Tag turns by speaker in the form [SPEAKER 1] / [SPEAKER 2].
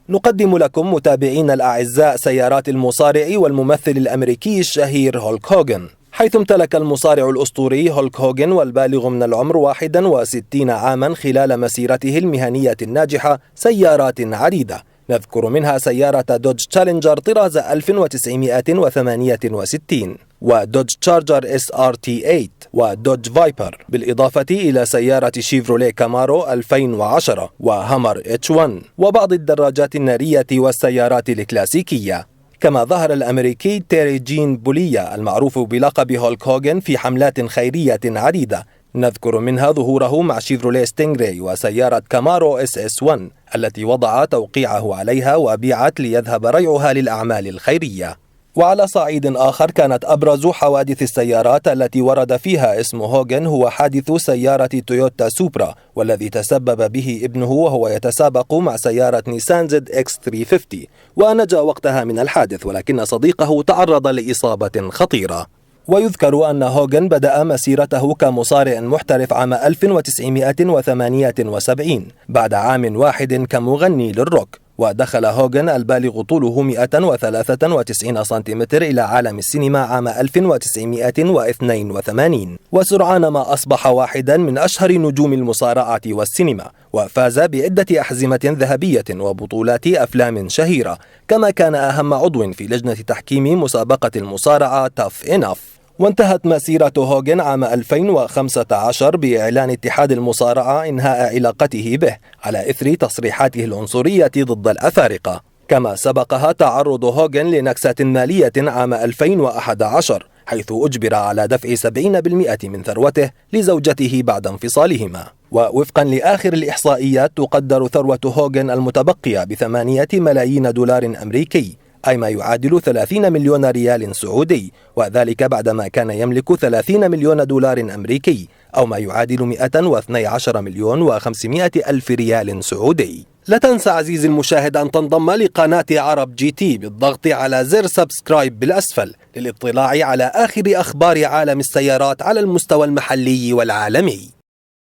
[SPEAKER 1] نقدم لكم متابعين الأعزاء سيارات المصارع والممثل الأمريكي الشهير هولك هوغن. حيث امتلك المصارع الأسطوري هولك هوغن والبالغ من العمر 61 عاما خلال مسيرته المهنية الناجحة سيارات عديدة، نذكر منها سيارة دوج تشالنجر طراز 1968 ودوج تشارجر SRT8 ودوج فايبر، بالإضافة إلى سيارة شيفروليه كامارو 2010 وهامر H1 وبعض الدراجات النارية والسيارات الكلاسيكية. كما ظهر الأمريكي تيري جين بوليا المعروف بلقب هولك هوغن في حملات خيرية عديدة، نذكر منها ظهوره مع شيفروليه ستينغراي وسيارة كامارو SS1 التي وضع توقيعه عليها وبيعت ليذهب ريعها للأعمال الخيرية. وعلى صعيد آخر، كانت أبرز حوادث السيارات التي ورد فيها اسم هوغن هو حادث سيارة تويوتا سوبرا، والذي تسبب به ابنه وهو يتسابق مع سيارة نيسان ZX350 ونجا وقتها من الحادث، ولكن صديقه تعرض لإصابة خطيرة. ويذكر أن هوغن بدأ مسيرته كمصارع محترف عام 1978 بعد عام واحد كمغني للروك، ودخل هوغن البالغ طوله 193 سنتيمتر إلى عالم السينما عام 1982، وسرعان ما أصبح واحدا من أشهر نجوم المصارعة والسينما، وفاز بعدة أحزمة ذهبية وبطولات أفلام شهيرة، كما كان أهم عضو في لجنة تحكيم مسابقة المصارعة تاف إناف. وانتهت مسيرة هوغن عام 2015 بإعلان اتحاد المصارعة إنهاء علاقته به على إثر تصريحاته العنصرية ضد الأفارقة. كما سبقها تعرض هوغن لنكسة مالية عام 2011 حيث أجبر على دفع 70% من ثروته لزوجته بعد انفصالهما. ووفقا لآخر الإحصائيات تقدر ثروة هوغن المتبقية ب8 ملايين دولار أمريكي، أي ما يعادل 30 مليون ريال سعودي، وذلك بعدما كان يملك 30 مليون دولار أمريكي أو ما يعادل 112 مليون و500 ألف ريال سعودي. لا تنسى عزيزي المشاهد أن تنضم لقناة عرب جي تي بالضغط على زر سبسكرايب بالأسفل للاطلاع على آخر أخبار عالم السيارات على المستوى المحلي والعالمي.